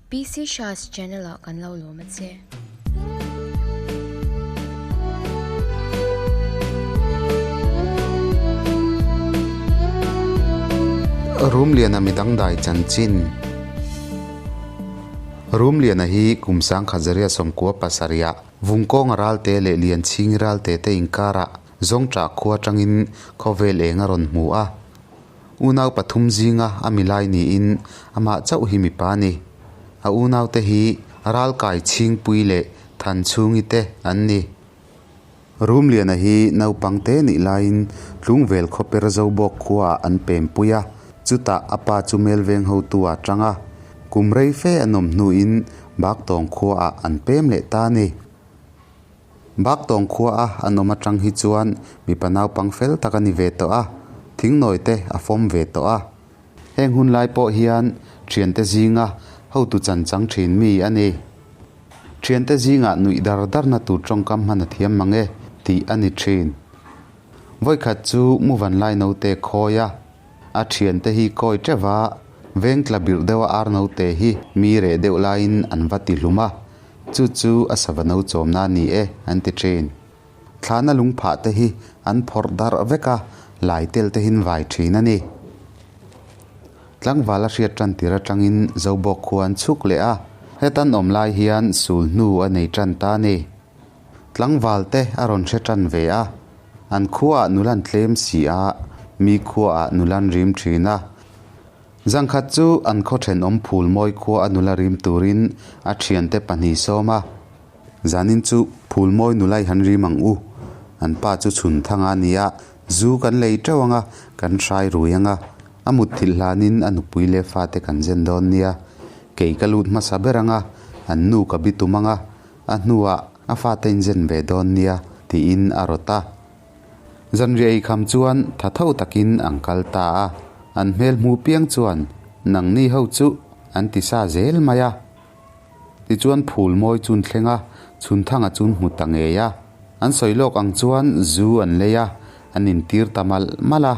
PC Shah's channel ah kan lo lawm a che. Rumliana midang dai chanchin. Rumliana hi kum 1997 ah Vungkawnga ralte leh Lianchhingi ralte te inkarah Zawngṭah khua atangin khawvel eng a rawn hmu a. Unau pathum zinga a milai niin amah chauh hi mipa a ni. A unaute hi Ralkai Chhingpui leh Thanchhungi te an ni. Rumliana hi naupang te nih laiin Tlungvel khawper Zobawk khuaah an pempui a, chutah a pa chu Melveng hotu a tang a. Kum rei fe an awm hnuin Baktawng khuaah an pem leh ta a ni. Baktawng khua a an awm atang hi chuan mipa naupang fel tak a ni ve tawh a, thingnawi te a fawm ve tawh a. Heng hun lai pawh hian thiante zinga hotu chan chang thin mi a ni. Thiante zingah nuih dar darna tur tawngkam hman a thiam mang e tih a ni thin. Vawikhat chu Muvanlai naute khawi a, a thiante hi kawi teuh a, veng tla birh deuha ar naute hi mi reh deuh laiin an va ti hlum a. Chu chu a sava no chawmna a ni e, an ti thin. Thlana lungphah te hi an phawrh darh vek a, lai tel te hin vai thin a ni. Tlangval a hriat tan tir atangin Zobawk khua an chhuk leh a, hetan awm lai hian sul hnu a nei tan ta a ni. Tlangval te a rawn hre tan ve a, an khuaah nula an tlem si a, mi khuaah nula an rim thin a. Zangkhat chu an khaw thenawm phul mawi khua a nula rim turin a thiante pahnih sawm a, Zanin chu phul mawi nula i han rim ang u, an pa chu chhun thang a nia, zu kan lei teuh ang a, kan hrai rui ang a, a mut thilh hlanin a nupui leh fate kan zen dawn nia, kei ka lut hmasa ber ang a, an nu ka bi tum ang a, a hnuah a fate in zen ve dawn nia, tiin a rawt a. Zanriah ei kham chuan tha tho takin an kal ta a, an hmel hmu piang chuan nangni ho chu an ti sa zel mai a. Tichuan phul mawi chun thleng a, Chhunthanga chun hmu ta ngei a. An sawi lawk ang chuan zu an lei a, an intir ta malh malh a.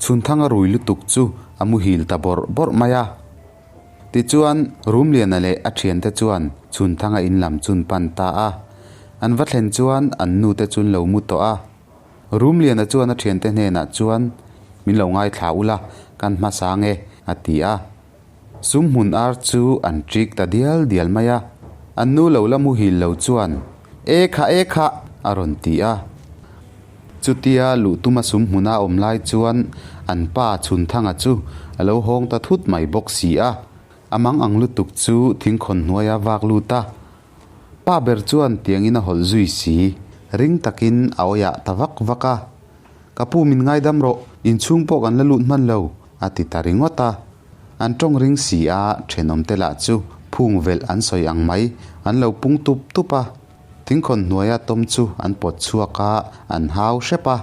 Chhunthanga rui lutuk chu a muhil ta bawrh bawrh mai a. Tichuan, Rumliana leh a thiante chuan Chhunthanga in lam chun pan ta a. An va thlen chuan an nute chun lo mu tawh a. Rumliana chuan a thiante hnenah chuan, Min lo ngaithla ula, kan hmasa nge, a ti a. Sum hmun ar chu an ṭik ta dial dial mai a. An nu lo la muhil lo chuan, E kha, e kha! a rawn ti a. Chutia luh tuma sum hmuna awm lai chuan an pa Chhunthanga chu a lo hawng ta thut mai bawk si a, a mang ang lutuk chu thingkhawn hnuaia vak lut a. Pa ber chuan tiangin a hawlh zui si, ring takin a awiah ta vak vak a. Ka pu min ngaidam rawh, inchhung pawh kan la lut hman lo, a ti ta ringawt a. An tawng ring si a, thenawmte lah chu phung velh an sawi ang mai, an lo pung tup tup a. Thingkhawn hnuaia tawm chu an pawt chhuak a, an hau hrep a.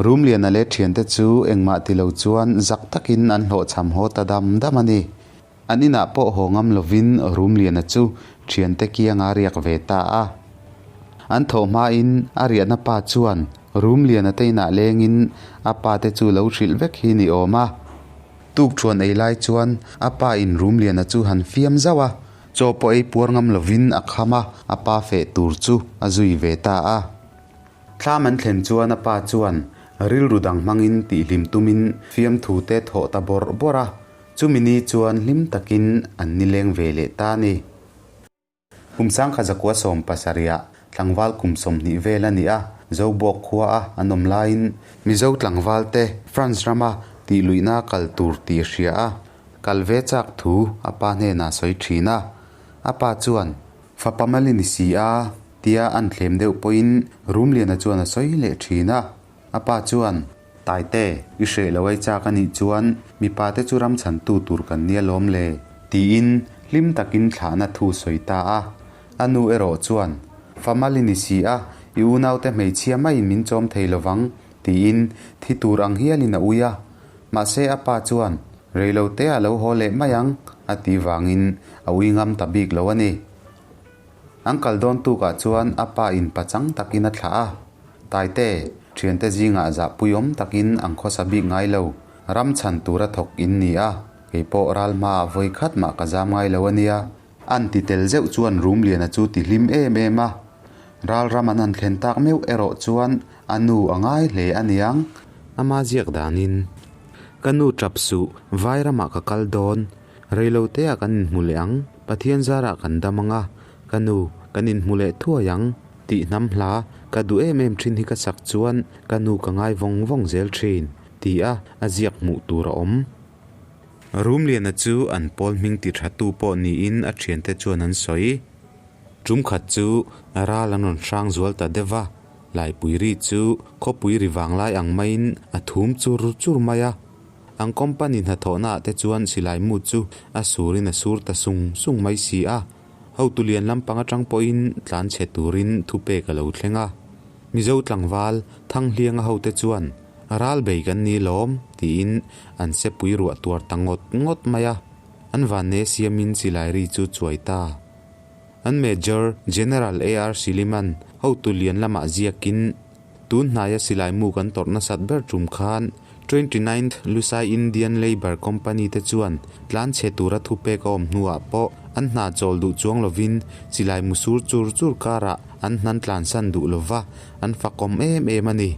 Rumliana leh thiante chu engmah ti lo chuan zak takin an hlawhchham haw ta dam dam a ni. An inah pawh haw ngam lovin Rumliana chu thiante kianga riak ve ta a. An thawh hmain a riahna pa chuan Rumliana te inah lengin a pa te chu lo hrilh vek hi ni awm a. Tukthuan ei lai chuan a pa in Rumliana chu han fiam zauh a. Chaw pawh ei puar ngam lovin a kham a, a pa feh tur chu a zui ve ta a. Thlam an thlen chuan a pa chuan rilru dang hmangin tihhlim tumin fiamthu te thawh ta bawrh bawrh a, chumi ni chuan hlim takin an nileng ve leh ta a ni. Kum 1970 ah tlangval kum 20 vel a ni a, Zobawk khua a an awm laiin Mizo tlangval te France rama tihluihna kal tur tih a hria a, Kal ve chak thu a pa hnenah sawi thin a, a pa chuan, Fapa mal i ni si a, tia an thlem deuh pawhin Rumliana chuan a sawi leh thin a. A pa chuan, Taite, i hreh lo ai chak a nih chuan mipa te chu ram chhantu tur kan nia lawm le, tiin hlim takin thlahna thu sawi ta a. A nu erawh chuan, Fa mal i ni si a, i unaute hmeichhia maiin min chawm thei lovang, tiin thi tur ang hialin a ui a. Mahse a pa chuan, Reilo te a lo haw leh mai ang, a ti vangin a ui ngam ta bik lo a ni. An kal dawn tukah chuan a pa in pachang takin a thlah a. Taite, thiante zingah zahpuiawm takin an khawsa bik ngai lo, ram chhan tura thawk in ni a. Kei pawh ral hmaah vawi khat mah ka zam ngai lo a nia. An ti tel zeuh chuan Rumliana chu ti hlim em em a. Ral ram an han thlen tak meuh erawh chuan a nu a ngai hle a niang. Ama ziak danin, Ka nu tap suh, vai ramah ka kal dawn. Reiloteah kan inhmu leh ang, Pathian zarah kan dam ang a, ka nu, kan inhmu leh thuai ang, tih hnam hla ka duh em em thin hi ka sak chuan ka nu ka ngai vawng vawng zel thin, ti a a ziak hmuh tur a awm. Rumliana chu an pawl hming ti tha tu pawh niin a thiante chuan an sawi. Tum khat chu ral an rawn hrang zual ta deuh va, Laipui ri chu khawpui ri vanglai ang maiin a thum chur chur mai a. An company hnathawhnaah te chuan silai mu chu a surin a sur ta sung sung mai si a. Hotu lian lampang atang pawhin tlan chhe turin thupek a lo thleng a. Mizo tlangval Thanghlianga hote chuan ral bei kan ni lawm tiin an sepui ruah tuar ta ngawt ngawt mai a. An vanne siamin silai ri chu chuai ta. An Major General AR Siliman hotu lian lamah ziakin Tun hnaia silai mu kan tawrh nasat ber tum khan Twenty-ninth Lusai Indian Labour Company te chuan tlanchhe tura thupek a awm hnuah pawh an hna chawl duh chuang lovin silai mu sur chur chur karah an hnan tlansan duh lova an fakawm em em a ni.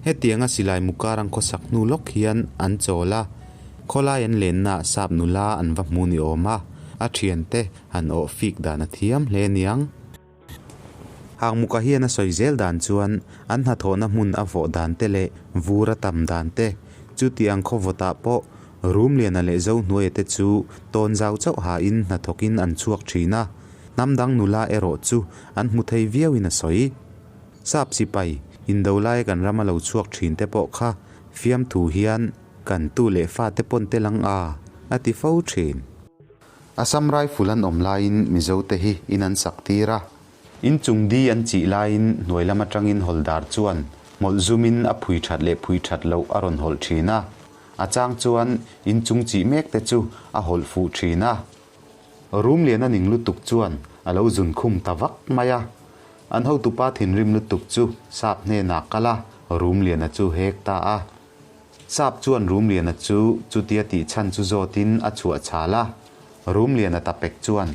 Hetianga silai mu kar an khawsak hnu lawk hian an chawl a, khawlai an lennaah sap nula an va hmu ni awm a, a thiante han awh fik dan a thiam hle niang. Hangmuka hian a sawi zel dan chuan an hnathawhna hmun a vawh dan te leh vur a tam dan te, chuti ang khaw vawtah pawh Rumliana leh Zohnuaia te chu tawn zau chauh hain hnathawkin an chhuak thin a, hnam dang nula erawh chu an hmu thei viauin a sawi. Sap sipai, indo laia kan rama lo chhuak thin te pawh kha fiamthu hian kan tu leh fate pawn tel ang a, a ti fo thin. Assam Rifle an awm laiin Mizote hi in an sak tir a. In chung di an chih laiin hnuai lam atangin hawldar chuan hmawlh zumin a phui that leh phui that loh a rawn hawlh thin a. A chang chuan in chung chih mek te chu a hawlh fuh thin a. Rum lian a ning lutuk chuan a lo zun khum ta vak mai a. An hotupa thinrim lutuk chu sap hnenah kal a, Rumliana chu hek ta a. Sap chuan Rumliana chu chutia tih chhan chu zawtin a chhuah chhal a. Rumliana ta pek chuan,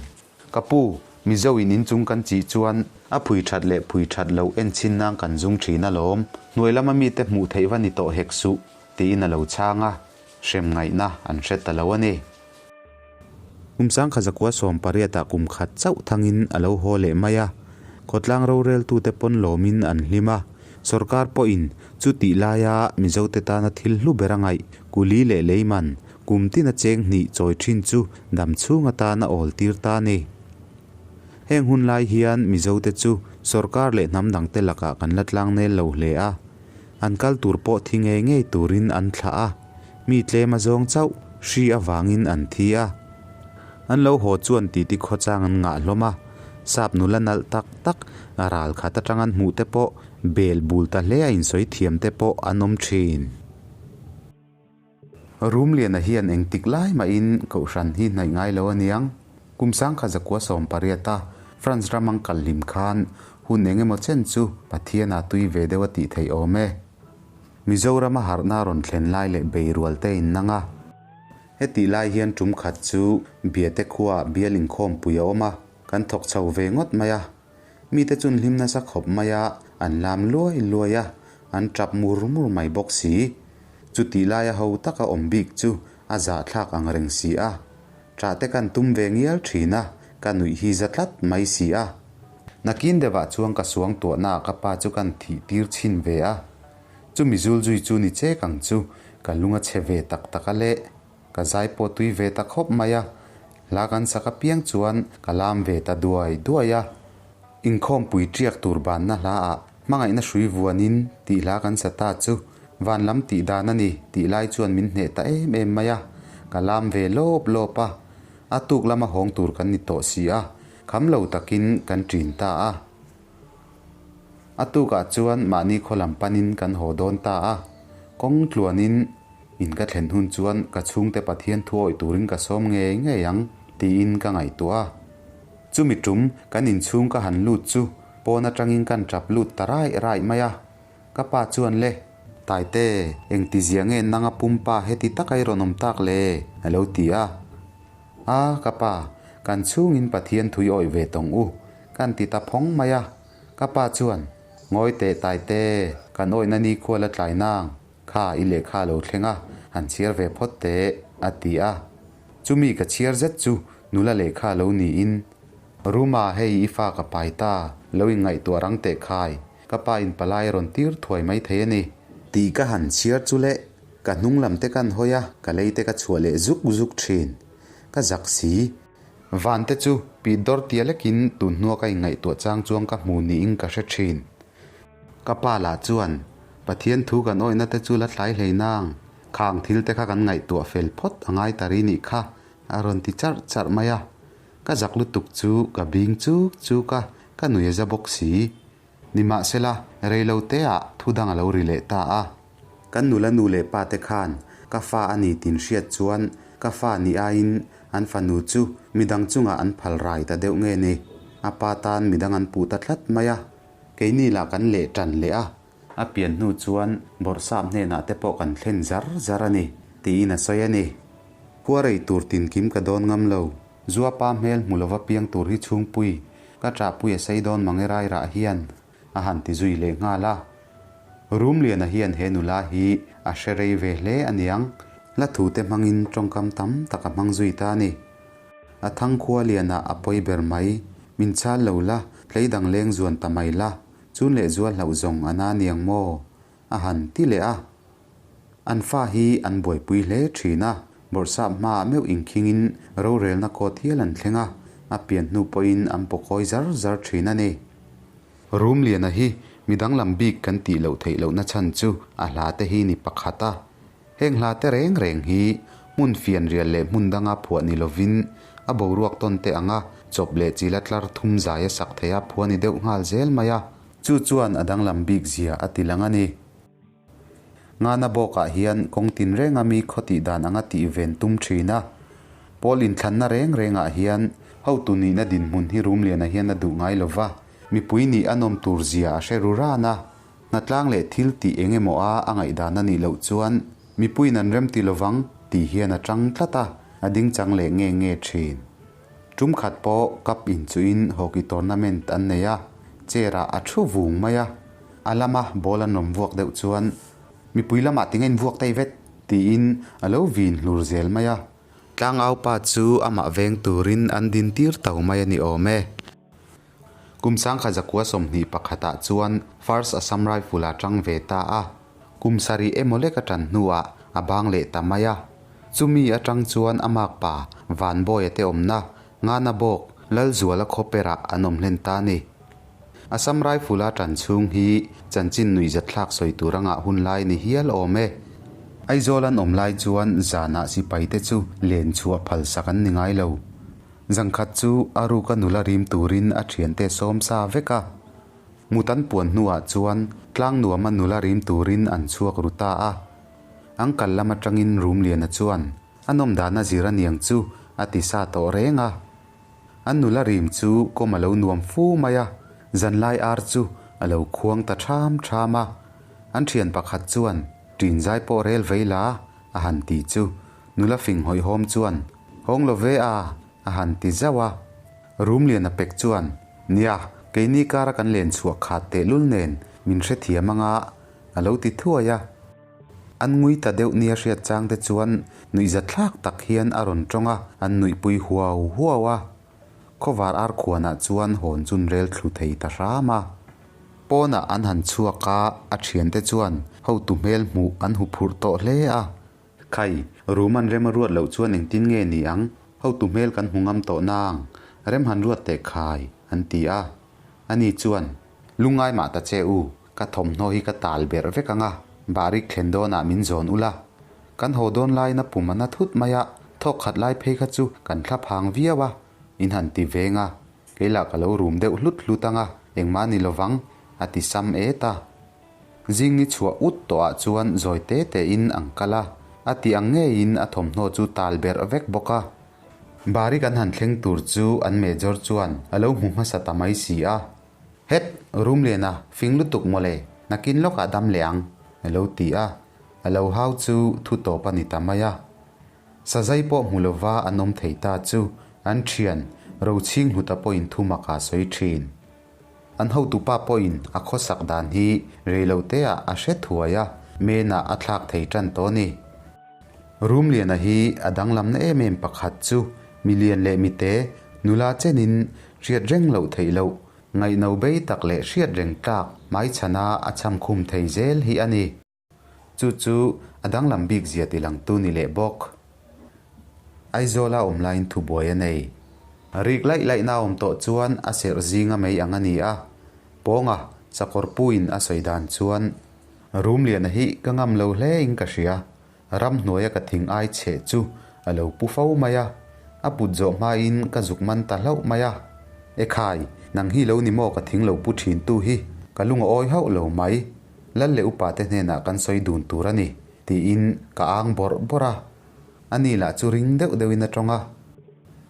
Ka pu, Mizo in inchung kan chih chuan a phui that leh phui that loh en chhin nang kan zung thin alawm, hnuai lama mite hmuh theih va ni tawh hek suh, tiin a lo chhang a, hrem ngaihna an hre ta lo a ni. Kum sangkha zakua 18 ah kum khat chauh thangin a lo haw leh mai a, khawtlang roreltute pawn lawmin an hlim a, sorkar pawhin chu tih laia Mizote tana thil hlu ber a ngaih, kuli leh leiman, kum tina cheng hnih chawi thin chu dam chhung atan a awl tir ta a ni. Heng hun lai hian Mizote chu sorkar leh hnam dangte lakah kan la tlang nel lo hle a, an kal tur pawh thi ngei ngei turin an thlah a. Mi tlem a zawng chauh, hri avangin an thi a. An lo haw chuan titi khawchang an ngah hlawm a, sap nula nalh tak tak a ral khat atang an hmuh te pawh bel bul ta hle a insawi thiam te pawh an awm thin. Rumliana hian engtik lai mahin Kohhran hi hnaih ngai lo aniang. Kum sangkha zakua 18 a France ram ang kal hlim khan hun eng emaw chen chu Pathian ah tui ve deuh a tih theih awm e. Mizoram a harhna rawn thlen lai leh beirual te in nang a. Hetih lai hian tum khat chu Biate khuaah bial inkhawmpui a awm a, kan thawk chho ve ngawt mai a. Mite chun hlim nasa khawp mai a, an lam luai luai a, an tap mur mur mai bawk si. Chutih laia ho taka awm bik chu a zahthlak ang reng si a. Ṭah te kan tum ve ngial ṭhin a, ka nuih hi za tlat mai si a. Nakin deuhah chuan ka suang tuahnaah ka pa chu kan thih tir chhin ve a. Chumi zul zui chu ni chek ang chu, ka lung a chhe ve tak tak a le. Ka zai pawh tui ve ta khawp mai a, hla kan sak apiang chuan ka lam ve ta duai duai a. Inkhawmpui ṭiak tur banna hlaah hmangaihna hrui vuanin tih hla kan sa ta chu van lam tih dan a ni tih lai chuan min hneh ta em em mai a, ka lam ve lawp lawp a. A tuk lama hawng tur kan ni tawh si a, kham lo takin kan ṭin ta a. A tukah chuan mahni khaw lam panin kan haw dawn ta a, kawng tluanin in ka thlen hun chuan ka chhungte Pathian thu awih turin ka sawm ngei ngei ang tiin ka ngaihtuah a. Chumi tum kan inchhung ka han lut chu pawn atangin kan tap lut ta raih raih mai a, ka pa chuan le. Taite, engtizia nge nanga pumpa heti taka i rawn awm tak le? a lo ti a. A, ka pa, kan chhungin Pathian thui awih ve tawng u, kan ti ta phawng mai a. Ka pa chuan, Ngawi teh Taite, kan awihna nikhua la tlai nang, kha i lehkha a lo thleng a, han chhiar ve phawt teh, a ti a. Chumi ka chhiar zet chu nula lehkha a lo niin, Ruma hei i fa ka pai ta, lo inngaihtuah rang teh khai, Ka pa in palai a rawn tir thuai mai thei a ni. Tih ka han chhiar chu le, ka hnung lam te kan hawi a, ka lei te ka chhuah leh zuk zuk thin. Ka zak si. Van te chu pi dawr tia lekin tun hnua ka inngaihtuah chang chuang ka hmu niin ka hre thin. Ka pa lah chuan, Pathian thu kan awihna te chu la tlai hlei nang, khang thil te kha kan ngaihtuah fel phawt a ngai ta ri nih kha, a rawn ti charh charh mai a. Ka zak lutuk chu ka bing chuk chuk a, ka nui a za bawk si. Nimahsela, reiloteah thu dang a lo ri leh ta a. Kan nula nu leh pa te khan ka fa a ni tin hriat chuan ka fa ni aiin an fanu chu midang chungah an phal rai ta deuh nge ni? A pa tan midang an puh ta tlat mai a. Keini lah kan leh tan leh a. A pian hnu chuan bawrhsap hnenah te pawh kan thlen zar zar a ni, tiin a sawi a ni. Khua rei tur tinkim ka dawn ngam lo. Zuapa hmel hmu lova piang tur hi chhungpui ka ṭahpui a sei dawn mange rairah hian a han ti zui leh nghal a. Rumliana hian he nula hi a hre rei ve hle a niang, hla thute hmangin ṭawngkam tam tak a hmang zui ta a ni. A thangkhua lianah a pawi ber mai, min chhal lo la, tlei dang leng zuan ta mai la, chun leh zual hlauh zawng a na niang maw? a han ti leh a. An fa hi an buaipui hle thin a, bawrhsap hmaah meuh inkhingin rorelna kawt hial an thleng a, a pian hnu pawhin an pawkawi zar zar thin a ni. Rumliana hi mi danglam bik kan tih loh theih lohna chhan chu a hla te hi ni pakhat a. Heng hla te reng reng hi hmun fianrial leh hmun danga phuah ni lovin a boruak tawn te anga chawp leh chila tlar thum zai a sak theih a phuah ni deuh nghal zel mai a. Chu chuan a danglam bik zia a ti lang a ni. Ngana bawkah hian kawng tin renga mi khaw tih dan anga tih ven tum thin a. Pawl inthlanna reng rengah hian hotu nihna dinhmun hi Rumliana hian a duh ngai lo va, mipui nih a nawm tur zia a hre ru ran a. Hnatlang leh thil tih eng emaw a a ngaihdan a nih loh chuan mipuiin an rem ti lovang tih hian a tang tlat a, a ding chang leh nge nge thin. Tum khat pawh cup inchuhin hockey tournament an nei a, chair ah a thu vung mai a. A lama ball an rawn vuak deuh chuan, Mipui lamah tinge in vuak tei vet? tiin a lo vin hlur zel mai a. Tlangaupa chu amah veng turin an din tir to mai a ni awm e. Kum sangkha zakua 21 ah chuan First Assam Rifle a tang ve ta a. Kum sarih emaw lek a tan hnuah a bang leh ta mai a. Chumi atang chuan a makpa Vanbawia te awmna Ngana bawk Lalzuala khawperah an awm hlen ta a ni. Assam Rifle a tan chhung hi chanchin nuihzatthlak sawi tur anga hun lai ni hial awm e. Aizawl an awm lai chuan zanah sipaite chu len chhuah phalsak an ni ngai lo. Zangkhat chu a ruka nula rim turin a thiante sawm sa vek a. Mut an puan hnuah chuan tlang nuama nula rim turin an chhuak ru ta a. An kal lam atangin Rumliana chuan a nawm dan a zir aniang chu a ti sa tawh reng a. An nula rim chu kawm a lo nuam fu mai a, zanlai ar chu a lo khuang ta ṭham ṭham a. An ṭhian pakhat chuan ṭin zai pawh rel vei la a han ti chu nula fing hawihhawm chuan hawng lo ve a a han ti zauh a. Rumliana pek chuan, Nia, keini kara kan len chhuah khat tehlul nen min hrethiam anga a lo ti thuai a. An ngui ta deuh nia hriat chang te chuan nuihzatthlak tak hian a rawn tawng a, an nuihpui huau huau a. Khawvar ar khuanah chuan hawn chun rel thlu thei ta hram a. Pawnah an han chhuak a, a thiante chuan hotu hmel hmuh an huphurh tawh hle a. Khai, room an rem a ruat loh chuan engtin nge ni ang? Hotu hmel kan hmu ngam tawh nang, rem han ruat teh khai, an ti a. Ani chuan, Lungngai mah ta che u, ka thawmhnaw hi ka tal berh vek ang a, bahrik thlen dawnah min zawn ula. Kan haw dawn laiin a pum a na thut mai a, thawk khat lai phei kha chu kan thla phang viau a, in han ti veng a, kei lah ka lo rum deuh hlut hlut ang a, engmah ni lovang, a ti sam et a. Zing ni chhuah ut tawhah chuan zawi te tein an kal a, a ti ang ngeiin a thawmhnaw chu tal berh vek bawk a. Bari kan han thleng tur chu an major chuan a lo hmu hmasa ta mai si a. Het! Rumliana, fing lutuk mawle, nakin lawkah dam leh ang. A lo ti a, a lo hau chu thu tawp a ni ta mai a. Sazai pawh hmu lova an awm thei ta chu an thian Rochhing Hluta pawhin thu mak a sawi thin. An hotupa pawhin a khawsak dan hi reiloteah a hre thuai a, menah a thlak thei tan tawh a ni. Rumliana hi a danglamna em em pakhat chu milian leh mite nula chenin hriat reng loh theih loh, ngaihno bei tak leh hriat reng tlak hmaichhana a cham khum thei zel hi a ni. Chu chu a danglam bik zia ti langtu ni leh bawk. Aizawla awm laiin thubuai a nei. Rik laih laihna a awm tawh chuan a serh zinga mai ang a ni a, Pawnga sakawr puin a sawi dan chuan Rumliana hi ka ngam lo hle in ka hria, ramhnuaia ka thing ai chheh chu a lo pu fo mai a, a put zawh hmain ka zuk man ta hlauh mai a. Ekhai, nang hi lo ni maw ka thing lo pu thin tu hi, ka lung a awi hauh lo mai, Lal leh upa te hnenah kan sawi dun tur a ni, tiin ka ang bawrh bawrh a. Ani lah chu ring deuh deuhin a tawng a.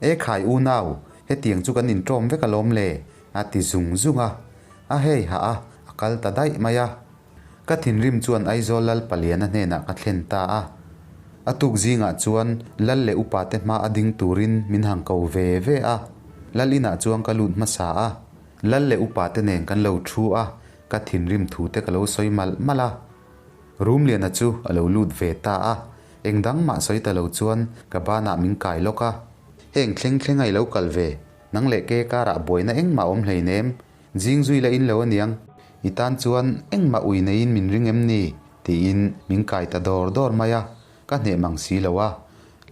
E khai unau, hetiang chu kan inṭawm vek alawm le, a ti zung zung a. A hei hah a, a kal ta daih mai a. Ka thinrim chuan Aizawl Lal Paliana hnenah ka thlen ta a. A tuk zingah chuan Lal leh upa te hma a ding turin min hang ko ve ve a. Lal inah chuan ka lut hmasa a. Lal leh upa te nen kan lo thu a, Ka thinrim thu te ka lo sawi malh malh a. Rumliana chu a lo lut ve ta a, eng dang mah sawi ta lo chuan ka banah min kai lawk a. Heng thleng thleng a i lo kal ve, nang leh ke karah buaina engmah awm hleinem, zing zui la in lo aniang, i tan chuan engmah ui neiin min ring em ni? tiin min kai ta dawr dawr mai a, ka hneh mang si lo a.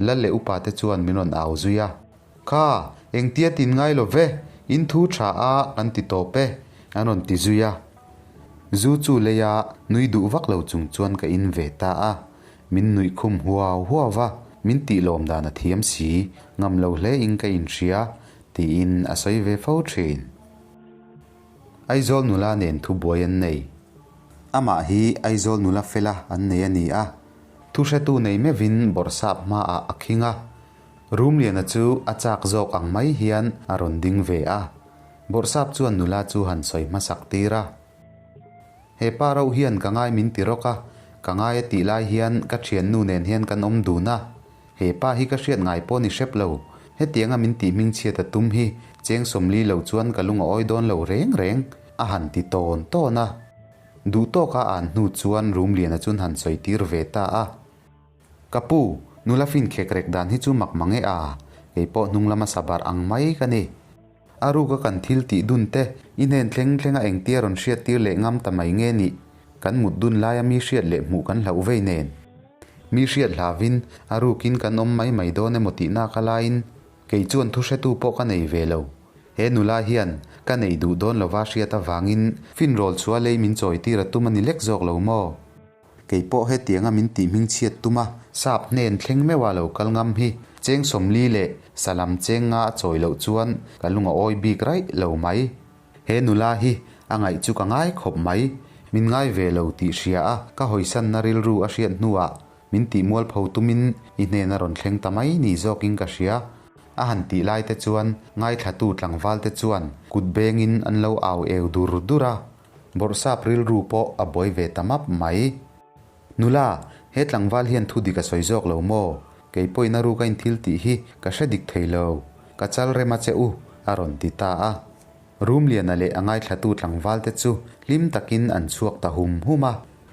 Lal leh upa te chuan min rawn au zui a. Kha, engtia tin ngai lo ve, in thu tha a kan ti tawp e, an rawn ti zui a. Zu chu leia nui duh vak lo chung chuan ka in ve ta a, min nuih khum huau huau va, min tih lawm dan a thiam si, ngam lo hle in ka inhria, tiin a sawi ve fo thin. Aizawl nula nen thubuai an nei. Amah hi Aizawl nula fela an nei a ni a, thuhretu nei meuhin bawrhsap hmaah a khing a, Rumliana chu a chak zawk ang mai hian a rawn ding ve a, Bawrhsap chuan nula chu han sawi hmasak tir a. He pa rauh hian ka ngai min ti rawk a, ka ngai a tih lai hian ka thiannu nen hian kan awm dun a, he pa hi ka hriat ngai pawh ni hrep lo, hetianga min tih hmingchhiat a tum hi cheng sawmli lo chuan ka lung a awi dawn lo reng reng, a han ti tawn tawn a. Duhtawka a an hnu chuan Rumliana chuan han sawi tir ve ta a. Ka pu, nula fin khek rek dan hi chu mak mang e a, kei pawh hnung lama sabar ang mai ka ni. A ruka kan thil tih dun te, i hnen thleng thlenga engtia rawn hriat tir leh ngam ta mai nge nih? Kan mut dun laia mi hriat leh hmuh kan hlauh vei nen. Mi hriat hlavin a rukin kan awm mai mai dawn emaw tih nak a laiin kei chuan thu hretu pawh ka nei ve lo. He nula hian ka neih duh dawn lova hriat avangin finrawl chhuah lei min chawi tir a tum a ni lek zawk lo maw? Kei pawh hetianga min tih hmingchhiat tum a, sap hnen thleng meuha lo kal ngam hi cheng sawmli leh salam cheng nga a chawi loh chuan ka lung a awi bik raih lo mai. He nula hi a ngaih chu ka ngai khawp mai. Min ngai ve lo tih hria a, ka hawisanna rilru a hriat hnuah min tih mualpho tumin i hnen a rawn thleng ta mai ni zawkin ka hria. A han tih lai te chuan ngaithlatu tlangval te chuan kut bengin an lo au eu dur dur a. Bawrhsap rilru pawh a buai ve ta map mai. Nula, he tlangval hian thu dik a sawi zawk lo maw? Kei pawhin a ruka in thil tih hi ka hre dik thei lo. Ka chal rem a che u, a rawn ti ta a. Rumliana leh a ngaithlatu tlangval te chu hlim takin an chhuak ta hum hum a.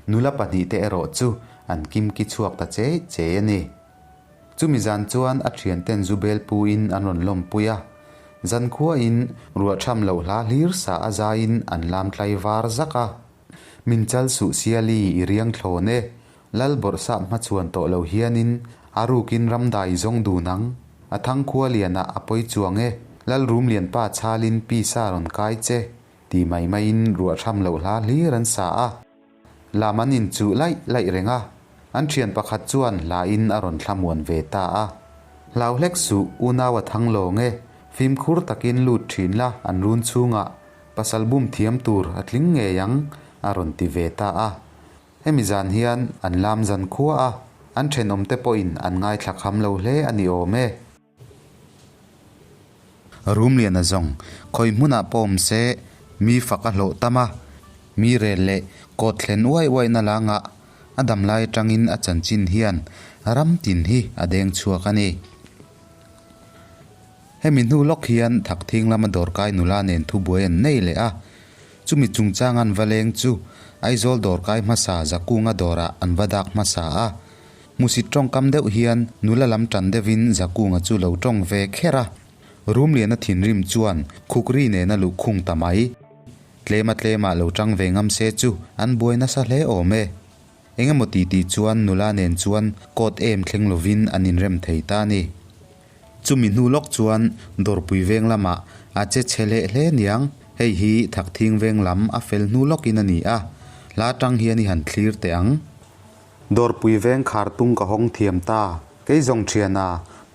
Nula pahnihte erawh chu an kimki chhuak ta chei chei a ni. Chumi zan chuan a thianten zu bel puin an rawn lawmpui a, zankhuain ruah tham loh hla hlir sa a zaiin an lam tlai var zak a. Min chal suh siali i riang thlawn e, Lal bawrhsap hmachhuan tawh lo hianin a rukin ramdai i zawng dun ang, a thangkhua lianah a pawi chuang e, Lal Rumlianpa chhalin pisa rawn kai che, ti mai maiin ruah tham loh hla hlir an sa a. Lam an inchuh laih laih reng a, an thian pakhat chuan hlain a rawn thlamuan ve ta a. Hlau hlek suh, unau a thang lawng e, fimkhur takin lut thin la an run chhungah pasal bum thiam tur a tling ngei ang, a rawn ti ve ta a. Hemi zan hian an lam zan khua a, an thenawmte pawhin an ngaithla kham lo hle a ni awm e. Rumliana zawng khawi hmunah pawh awm se mi fak a hlawh tam a, mi rel leh kawt thlen uai uaina la ngah. A dam lai atangin a chanchin hian ram tin hi a deng chhuak a ni. Hemi hnu lawk hian Thakthing lama dawrkai nula nen thubuai an nei leh a, chumi chungchang an va leng chu Aizawl dawrkai hmasa Zakunga dawrah an va dak hmasa a. Hmusit tawngkam deuh hian nula lam tan deuhin Zakunga chu lo tawng ve kher a. Rumliana thinrim chuan khukri nena luhkhung ta mai. Tlema tlemah lo tang ve ngam se chu an buai nasa hle awm e. Engemaw ti tih chuan nula nen chuan court em thleng lovin an inrem thei ta a ni. Chumi hnu lawk chuan Dawrpui veng lamah a che chhe leh hle niang, hei hi Thakthing veng lam a fel hnu lawkin a ni a, hla tang hian i han thlir teh ang. Dawrpui veng khar tung ka hawng thiam ta, kei zawng thiana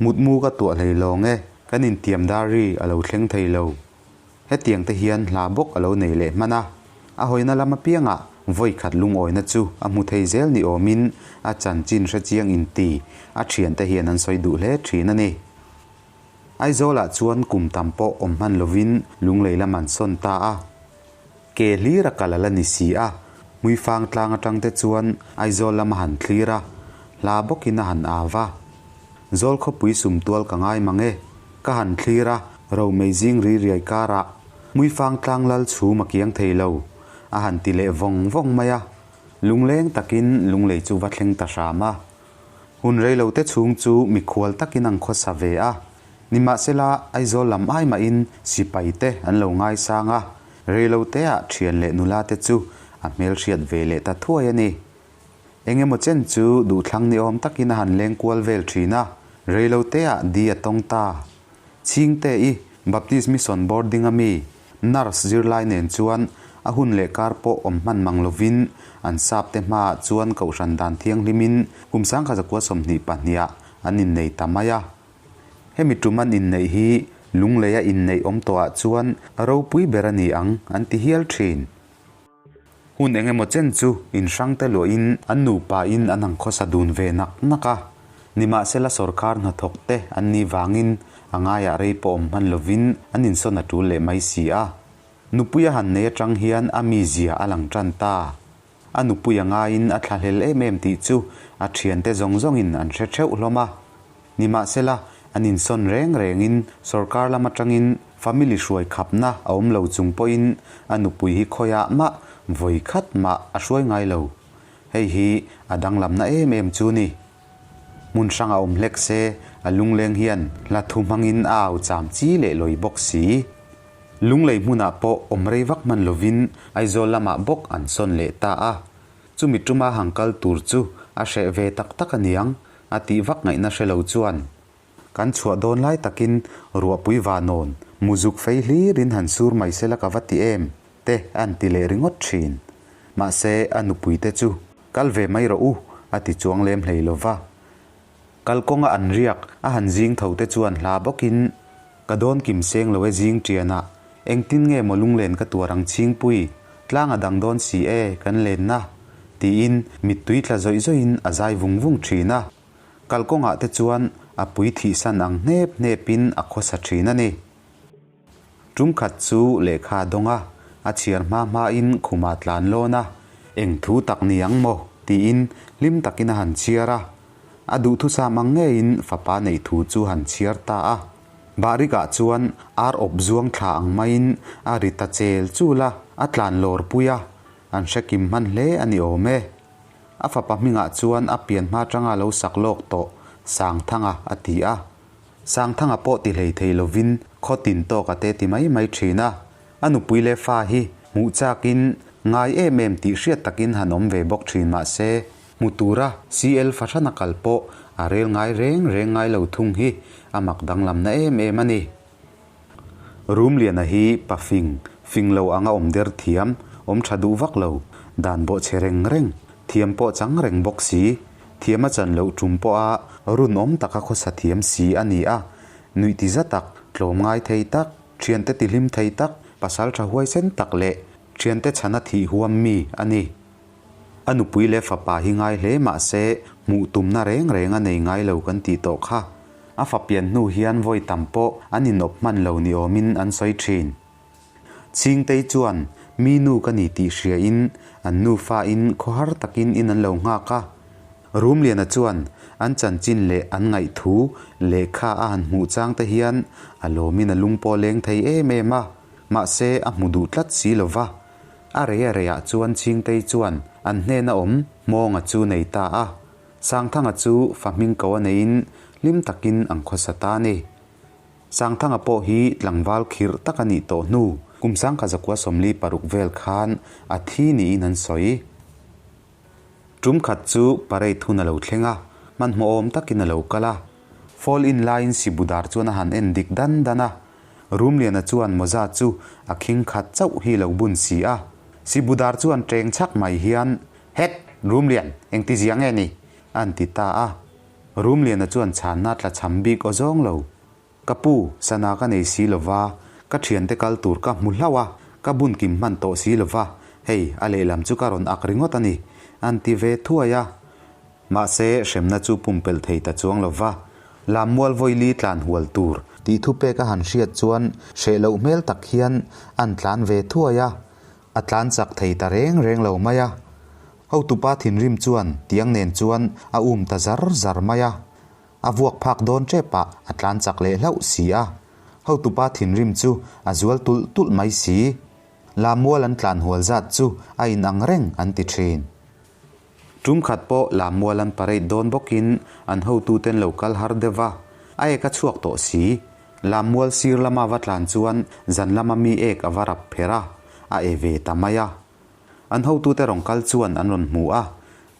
mutmu ka tuah hlei lawng e, kan intiam dar ri a lo thleng thei lo. Hetiang te hian hla bawk a lo nei leh hman a, a hawina lam apiangah vawi khat lungawina chu a hmu thei zel ni awmin a chanchin hrechiang inti a thiante hian an sawi duh hle thin a ni. Aizawlah chuan kum tam pawh awm hman lovin lunglei lam an sawn ta a, ke hlir a kal a la ni si a, Hmuifang tlang atang te chuan Aizawl lam a han thlir a, hla bawkin a han au va. Zawl khawpui sum tual ka ngai mang e. Ka han thlir a, romei zing ri riai karah Hmuifang tlang lal chhum a kiang thei lo, a han ti leh vawng vawng mai a. Lungleng takin lunglei chu va thleng ta hram a. Hun reilo te chhung chu mikhual takin an khawsa ve a. Nimahsela, Aizawl lam ai mahin sipai te an lo ngaisang a, reilo teah thian leh nula te chu a hmelhriat ve leh ta thuai a ni. Eng emaw chen chu duhthlang ni awm takin a han leng kual vel thin a, reilo teah di a tawng ta. Chhingte i Baptist Mission Boarding a mi nurse zirlai nen chuan a hun leh kar pawh awm hman mang lovin an sap te hmaah chuan kohhran dan thianghlimin kum 1922ah an innei ta mai a. Hemi tum an inneih hi Lungleia inneih awm tawhah chuan ropui ber a ni ang an ti hial thin. Hun eng emaw chen chu in hrang te luahin an nupa in an ang khawsa dun ve nak nak a. Nimahsela sawrkar hnathawk te an nih vangin a ngaiah rei pawh awm hman lovin an insawn a tul leh mai si a. Nupui a han nei atang hian a mizia a lang tan ta. A nupui a ngaiin a thlahlel em em tih chu a thiante zawng zawngin an hre theuh hlawm a. Nimahsela, an insawn reng rengin sawrkar lam atangin family hruai khapna a awm lo chung pawhin a nupui hi khawiah mah vawi khat mah a hruai ngai lo. Hei hi a danglamna em em chu ni. Hmun hrang a awm hlek se, a lungleng hian hla thu hmangin a au cham chi leh lawi bawk si. Lunglei hmunah pawh awm rei vak hman lovin Aizawl lamah bawk an sawn leh ta a. Chumi tuma hang kal tur chu a hreh ve tak tak aniang a tih vak ngaihna hre lo chuan kan chhuah dawn lai takin ruahpui vanawn muzuk fei hlirin han sur mai sela ka va ti em te an ti leh ringawt thin. Mahse a nupui te chu kal ve mai rawh u a ti chuang lem hlei lo va. Kalkawnga an riak a han zing tho te chuan hla bawkin ka dawn kim seng lo e zing tianah engtin nge maw lunglen ka tuar ang chhingpui tlang a dang dawn si e kan lenna tiin mittui tla zawih zawihin a zai vung vung thin a. Kalkawngah te chuan a pui thihsan ang hnep hnepin a khawsa thin a ni. Tum khat chu lehkha a dawng a, a chhiar hma hmain khuma tlan lawn a, eng thu tak ni ang maw? tiin hlim takin a han chhiar a. A duhthusam ang ngeiin fapa neih thu chu han chhiar ta a. Bahrikah chuan ar awp zuang thla ang maiin a ri ta chel chul a, a tlan lawr pui a, an hre kim hman hle a ni awm e. A fapa hmingah chuan a pian hma tanga lo sak lawk tawh Sangthanga a ti a. Sangthanga pawh ti hlei thei lovin khaw tin tawk a te ti mai mai thin a. A nupui leh fa hi hmuh chakin ngai em em tih hriat takin han awm ve bawk thin mah se, hmu tura CL fahrana kal pawh a rel ngai reng reng ngai lo thung hi a mak danglamna em em a ni. Rumliana hi pa fing, fing lo anga awm der thiam, awm tha duh vak lo, dan bawh chhe reng reng, thiam pawh chang reng bawk si, thiam a chan loh tum pawha runawm taka khawsa thiam si a ni a, nuih ti za tak, tlawm ngai thei tak, thiante ti hlim thei tak, pasal tha huaisen tak leh thiante chhana thih huam mi a ni. A nupui leh fapa hi ngai hle mah se hmuh tumna reng reng a nei ngai lo kan tih tawh kha. A fa pian hnu hian vawi tam pawh an inawp hman lo ni awmin an sawi thin. Chhingtei chuan. Mi nu ka ni tih hriain an nufa in khawhar takin in an lo nghak a. Rumliana chuan an chanchin leh an ngaihthu lehkha a han hmuh chang te hian a lawmin a lung pawh leng thei em em a, mahse a hmu duh tlat si lo va. A rei a reiah chuan Chhingtei chuan an hnena awm Hmawnga chu nei ta a. Sangthanga chu fa hming ko a neiin hlim takin an khawsa ta a ni. Sangthanga pawh hi tlangval khirh tak a nih tawh hnu kum sangkha zakua 46 vel khan a thi niin an sawi. Tum khat chu parade hun a lo thleng a, hmanhmawh awm takin a lo kal a. Fall in laiin Sibudar chuan a han en dik dan dan a. Rumliana chuan mawza chu a khing khat chauh hi lo bun si a. Sibudar chuan teng chhak mai hian, Het! Rumlian, engti zia nge ni? A'n ti ta a. Rumliana chuan chhanna tla chham bik aw zawng lo. Ka pu, sana ka nei si lova, ka thiante kal tur ka hmu hlauh a, ka bun kim hman tawh si lova, hei, a lehlam chu ka rawn ak ringawt a ni, a'n ti ve thuai a. Mahse, hremna chu pumpelh thei ta chuang lova, Lammual vawili tlan hual tur tih thupek a han hriat chuan hreh loh hmel tak hian a'n tlan ve thuai a, a tlan chak thei ta reng reng lo mai a. Hotupa thinrim chuan tiang nen chuan a um ta zar zar mai a. A vuak phak dawn tep ah a tlan chak leh hlauh si a. Hotupa thinrim chu a zual tulh tulh mai si. Lammual an tlan hual zat chu a in ang reng an ti thin. Tum khat pawh Lammual an parade dawn bawkin an hotuten lo kal har deuh a, a ek a chhuak tawh si. Lammual sir lama va tlan chuan zan lama mi ek a va rap pher a, a e ve ta mai a. An hotute rawn kal chuan an rawn hmu a,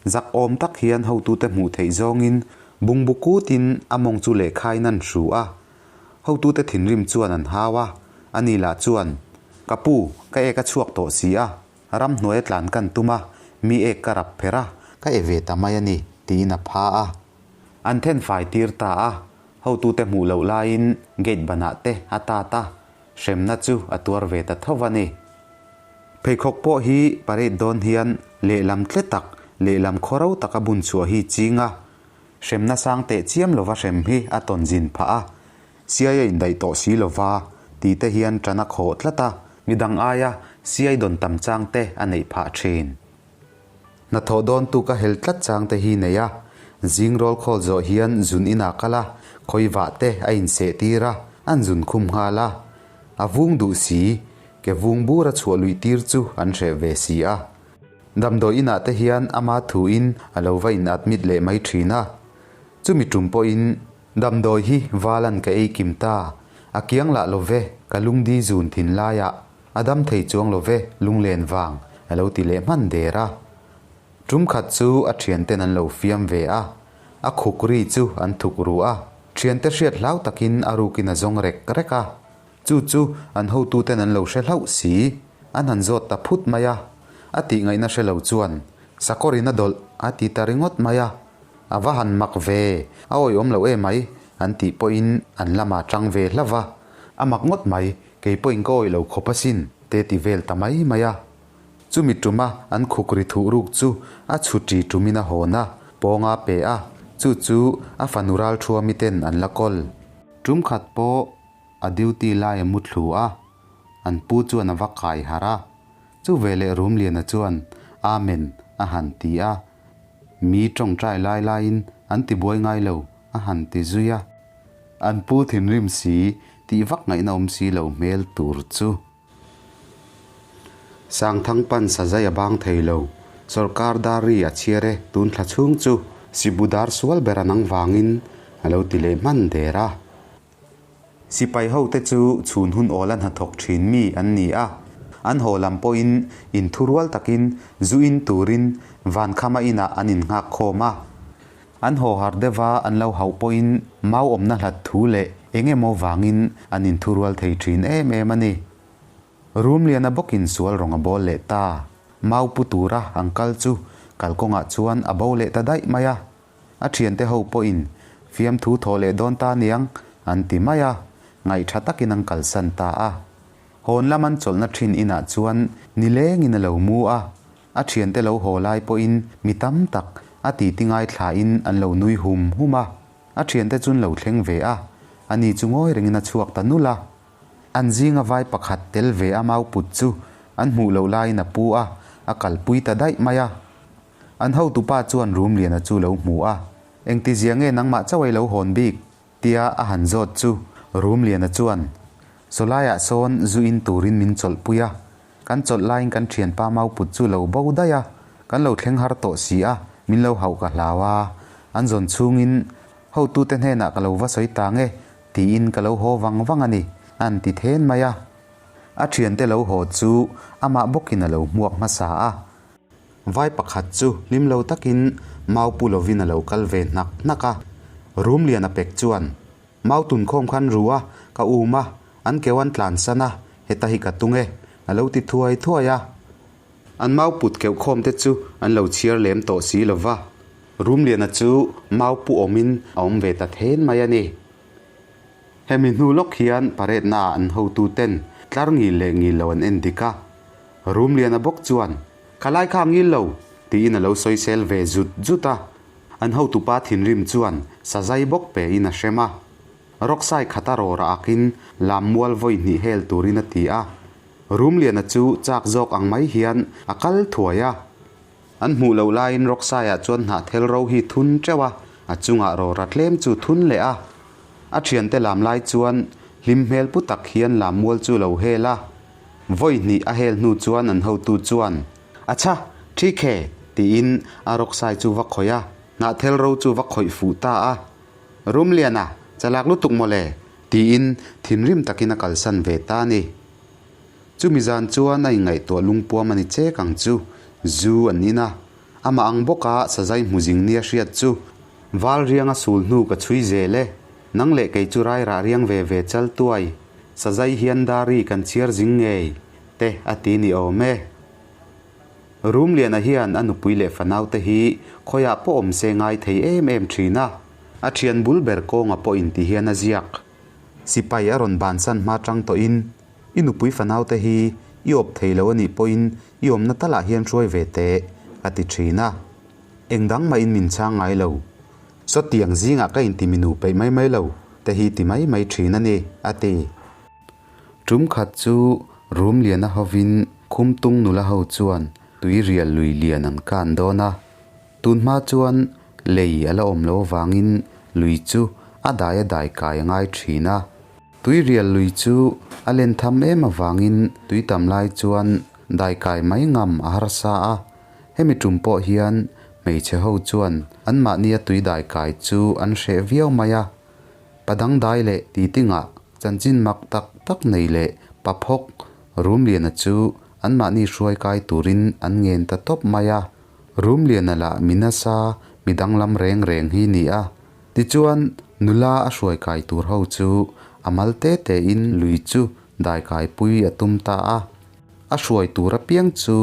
zak awm tak hian hotute hmuh theih zawngin bungbu kutin a mawng chu lehkhain an hru a. Hotute thinrim chuan an hau a, ani lah chuan, Ka pu, ka ek a chhuak tawh si a, ramhnuai a tlan kan tum a, mi ek ka rap pher a, ka e ve ta mai a ni, tiin a pha a. An then fai tir ta a, hotute hmuh loh laiin gate banah te a tat a, hremna chu a tuar ve ta tho a ni. Pheikhawk pawh hi parade dawn hian lehlam tle tak, lehlam khawro taka bun chhuah hi ching a, hremna sang teh chiam lova hrem hi a tawn zin phah a, siai a indaih tawh si lova ti te hian tan a khawh tlat a, midang aia siai dawn tam chang te a neih phah thin. Hnathawh dawn tu ka hel tlat chang te hi nei a, zing rawl khawl zawh hian zun inah kal a, khawivah te a inseh tir a, an zun khum nghal a. A vung duh si, ke vung bur a chhuah luih tir chu an hreh ve si a. Damdawi inah te hian ama thuin a lo va in admit leh mai thin a. Chumi tum pawhin damdawi hi valan ka ei kim ta, a kiang lah lo ve, ka lungdi zun thin laiah A dam thei chuang lo ve, lunglen vang, a lo ti leh hman der a. Tum khat chu a thianten an lo fiam ve a, a khuk ri chu an thuk ru a, thiante hriat hlau takin a rukin a zawng rek rek a. Chu chu an hotuten an lo hre hlauh si, an han zawt ta phut mai a. A tih ngaihna hre lo chuan, Sakawrin a dawlh, a ti ta ringawt mai a. A va han mak ve, a awihawm loh em mai, an tih pawhin an lamah tang ve hlauh va. A mak ngawt mai, Kei pawhin ka awih lo khawp asin, te ti vel ta mai mai a. Chumi tuma an khuk ri thuh ruk chu a chhu ṭi tumin a hawn a, pawnga pe a, chu chu a fanu ral thuami ten an la kawl. Tum khat pawh a duty lai a mu thlu a, an pu chuan a va kai harh a. Chu veleh Rumliana chuan Amen a han ti a, mi tawngtai lai laiin an ti buai ngai lo a han ti zui a. An pu thinrim si tih vak ngaihna awm si lo hmel tur chu. Sangthang pan sazai a bang thei lo. Sorkar dar ri a chhiar e tun thla chhung chu Sibu dar sual ber a nang vangin a lo ti leh hman der a. Sipai ho te chu chhun hun awl a hnathawk thin mi an ni a. An haw lam pawhin inthurual takin zu in turin Vankhama inah an innghak khawm a. An haw har deuh a, an lo hauh pawhin mau awmna hlat thu leh eng emaw vangin an inthurual thei thin em em a ni. Rumliana bawkin sual rawng a bawl leh ta. Mau pu tura an kal chu kalkawngah chuan a bo leh ta daih mai a. A thiante ho pawhin fiamthu thawh leh dawn ta niang an ti mai a, ngaihtha takin an kalsan ta a. Hawn lam an chawlhna thin inah chuan nilengin a lo mu a, A thiante lo haw lai pawhin mi tam tak a titi ngaithlain an lo nui hum hum a. A thiante chun lo thleng ve a, ani chu ngawi rengin a chhuak ta nulh a. An zinga vai pakhat tel ve a mau put chu An hmuh loh laiin a pu a, a kalpui ta daih mai a. An hotupa chuan Rumliana chu lo hmu a, Engtizia nge nangmah chauh ei lo hawn bik? tia a han zawt chu Rumliana chuan, Sawlaiah sawn zu in turin min chawlhpui a, kan chawlh laiin kan thianpa Mauput chu lo bo daih a, kan lo thleng har tawh si a, min lo hauh ka hlau a, an zawn chhungin hotute hnenah ka lo va sawi ta nge tiin ka lo haw vang vang a ni, an ti then mai a. A thiante lo haw chu amah bawkin a lo hmuak hmasa a. Vai pakhat chu hlim lo takin mau pu lovin a lo kal ve hnak hnak a. Rumliana pek chuan, Mau tun khawm khan ru a, ka um a, an keu an tlansan a, heta hi ka tung e, a lo ti thuai thuai a. An mau put keuh khawm te chu an lo chhiar lem tawh si lo va. Rumliana chu mau pu awmin a awm ve ta then mai a ni. Hemi hnu lawk hian parade naah an hotu ten tlar ngil leh ngil lo an en dik a. Rumliana bawk chuan, Ka lai kha ngil lo, tiin a lo sawisel ve zut zut a. An hotupa thinrim chuan sazai bawk pe in a hrem a. Rawksai khata rawra akin lammual vawi hnih hel turin a ti a. Rumliana chu chak zawk ang mai hian a kal thuai a. An hmuh loh laiin Rawksaiah chuan hnahthel ro hi thun teuh a, a chungah rawra tlem chu thun leh a. A thiante lam lai chuan hlim hmel pu tak hian lammual chu lo hel a. Vawi hnih a hel hnu chuan an hotu chuan, Acha, thik he! tiin a Rawksai chu va khawih a, hnahthel ro chu va khawih fuh ta a. Rumliana, chalak lutuk mawle! tiin thinrim takin a kalsan ve ta a ni. Chumi zan chuan a inngaihtuah lungpuam a ni chek ang chu, zu an in a. Amah ang bawka sazai hmu zing nia hriat chu, Val rianga sul hnu ka chhui zel e, nang leh kei chu rairah riang ve ve chal tuai, sazai hian dari kan chhiar zing ngei, te a ti ni awm e. Rumliana hian a nupui leh fanaute hi khawiah pawh awm se ngai thei em em thin a, a thian bul ber kawnga pawh inti hian a ziak. Sipai a rawn bansan hma tang tawhin I nupui fanaute hi i awp thei lo a nih pawhin i awmna talah hian hruai ve teh, a ti thin a. Eng dang mahin min chhang ngai lo. Sawtiang zingah ka inti minu peih mai mai lo te hi ti mai mai thin a ni, a ti. Tum khat chu Rumliana hovin Khumtung nula ho chuan tuirial lui lian an kan dawn a. Tun hma chuan lei a la awm lo avangin lui chu a dai a dai kai a ngai thin a. Tuirial lui chu a len tham em avangin tui tam lai chuan daikai mai ngam a harsa a, hemi tum pawh hian hmeichhe ho chuan anmahnia tui daikai chu an hreh viau mai a. Pa dangdai leh titingah chanchin mak tak tak nei leh pa phawk Rumliana chu anmahni hruai kai turin an ngen ta tawp mai a. Rumliana lah mi nasa mi danglam reng reng hi ni a. Tichuan, nula a hruai kai tur ho chu a mal te tein lui chu dai kaipui a tum ta a. A hruai tur apiang chu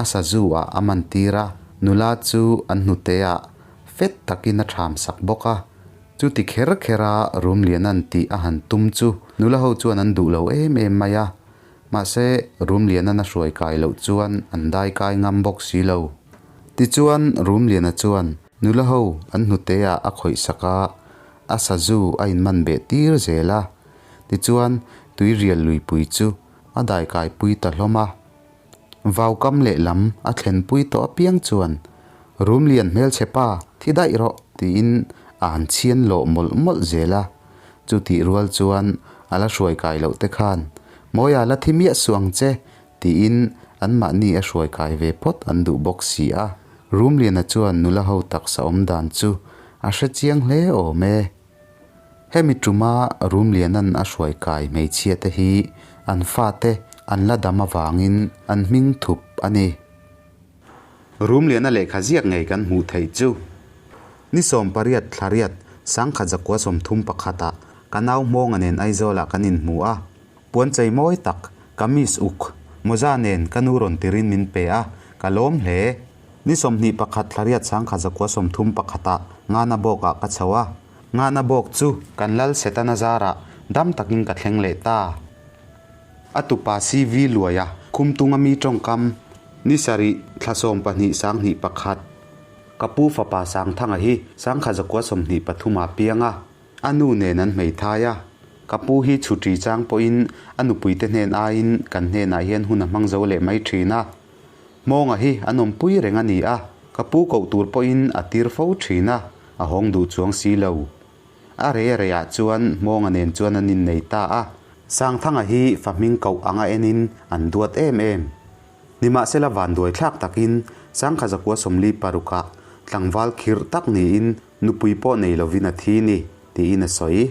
a sazu ah a man tir a, nula chu an hnute ah fet takin a ṭham sak bawk a. Chuti kher kher a Rumliana'n tih a han tum chu nula ho chuan an duh lo em em mai a. Mahse, Rumliana'n a hruai kai loh chuan an dai kai ngam bawk si lo. Tichuan, Rumliana chuan Nula ho an hnute ah a khawih sak a, a sazu a inman beh tir zel a. Tichuan, tuirial luipui chu a daikaipui ta hlawm a. Vaukam lehlam a thlenpui tawh apiang chuan, Rumlian hmelchhe pa, thi daih rawh, tiin a han chhian lawh mawlh mawlh zel a. Chutih rual chuan a la hruai kai loh te khan, Mawia la thi miah suh ang che, Tiin anmahni a hruai kai ve phawt an duh bawk si a. Rumliana chuan nula ho taksa awm dan chu a hre chiang hle awm e. Hemi tuma Rumliana'n a hruai kai hmeichhia te hi an fate an la dam avangin an hming thup a ni. Rumliana lehkha ziak ngei kan hmuh theih chu ni 18 thlariat sangkhat zakua 31 ah ka nau Hmawnga nen Aizawlah kan inhmu a. Puanchei mawi tak, kamis uk, mawza nen ka nu rawn tirin min pe a, ka lawm hle. Ni 21 thlariat 1931 ah Ngana bawkah ka chho a. Ngana bawk chu kan lal Setana zarah dam takin ka thleng leh ta. A tupa CV Luaia Khumtunga mi tawngkam, ni sarih thla 12 21. Ka pu fapa Sangthanga hi 1923 ah piang a, a nu nen an hmeithai a. Ka pu hi chhuṭi chang pawhin a nupuite hnen aiin kan hnenah hian hun a hmang zo leh mai ṭhin a. Hmawnga hi an awmpui reng a ni a, ka pu koh tur pawhin a tir fo ṭhin a, a hawng duh chuang si lo. A rei a reiah chuan Hmawnga nen chuan an innei ta a. Sangthanga hi fa hming koh anga enin an duat em em. Nimahsela vanduai thlak takin Sangkha zakua 46ah tlangval khirh tak niin nupui pawh nei lovin a thi ni, tiin a sawi.